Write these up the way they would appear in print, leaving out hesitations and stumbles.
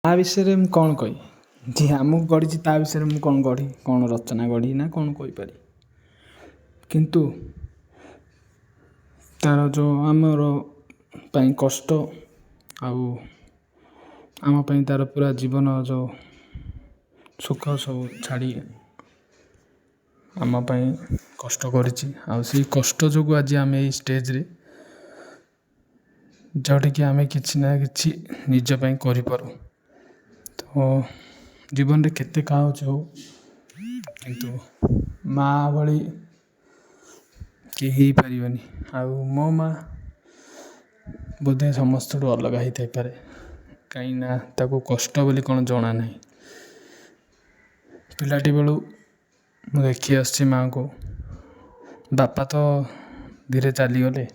ତା ବିଷୟରେ ମୁଁ କ'ଣ କହିବି? ଯିଏ ଆମକୁ ଗଢ଼ିଛି, ତା ବିଷୟରେ ମୁଁ କ'ଣ ଗଢ଼ି, କ'ଣ ରଚନା ଗଢ଼ି ନା କ'ଣ କହିପାରିବି? କିନ୍ତୁ ତା'ର ଯେଉଁ ଆମର ପାଇଁ କଷ୍ଟ ଆଉ ଆମ ପାଇଁ ତା'ର ପୁରା ଜୀବନ, ଯେଉଁ ସୁଖ ସବୁ ଛାଡ଼ି ଆମ ପାଇଁ କଷ୍ଟ କରିଛି, ଆଉ ସେଇ କଷ୍ଟ ଯୋଗୁଁ ଆଜି ଆମେ ଏଇ ଷ୍ଟେଜ୍ରେ, ଯେଉଁଠିକି ଆମେ କିଛି ନା କିଛି ନିଜ ପାଇଁ କରିପାରୁ। ତ ଜୀବନରେ କେତେ କାଁ ହେଉଛି ହଉ, କିନ୍ତୁ ମା' ଭଳି କେହି ହେଇପାରିବନି। ଆଉ ମୋ ମା' ବୋଧେ ସମସ୍ତଠୁ ଅଲଗା ହେଇଥାଇପାରେ, କାହିଁକିନା ତାକୁ କଷ୍ଟ ବୋଲି କ'ଣ ଜଣା ନାହିଁ। ପିଲାଟି ବେଳୁ ମୁଁ ଦେଖି ଆସୁଛି ମା'ଙ୍କୁ। ବାପା ତ ଧୀରେ ଚାଲିଗଲେ।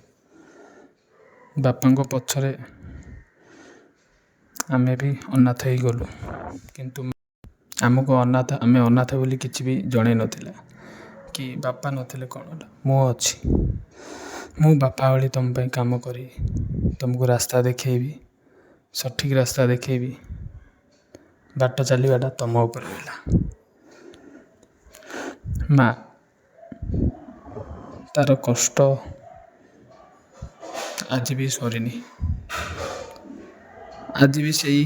ବାପାଙ୍କ ପଛରେ ଆମେ ବି ଅନାଥ ହେଇଗଲୁ, କିନ୍ତୁ ଆମକୁ ଅନାଥ, ଆମେ ଅନାଥ ବୋଲି କିଛି ବି ଜଣାଇ ନଥିଲା କି ବାପା ନଥିଲେ କ'ଣ ହେଲା, ମୁଁ ଅଛି, ମୁଁ ବାପା ଭଳି ତୁମ ପାଇଁ କାମ କରିବି, ତୁମକୁ ରାସ୍ତା ଦେଖାଇବି, ସଠିକ୍ ରାସ୍ତା ଦେଖାଇବି। ବାଟ ଚାଲିବାଟା ତୁମ ଉପରେ ରହିଲା। ମା' ତା'ର କଷ୍ଟ ଆଜି ବି ସରିନି। ଆଜି ବି ସେଇ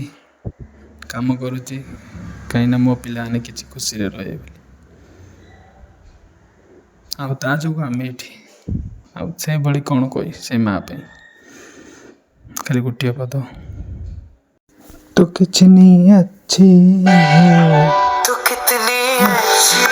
କାମ କରୁଛି, କାହିଁକିନା ମୋ ପିଲାମାନେ କିଛି ଖୁସିରେ ରହିବେ ବୋଲି। ଆଉ ତା ଯୋଗୁଁ ଆମେ ଏଠି। ଆଉ ସେଭଳି କ'ଣ କହିବି ସେ ମା' ପାଇଁ? ଖାଲି ଗୋଟିଏ ପଦ, ତୁ କିତନି अच्छी। तू कितनी अच्छी।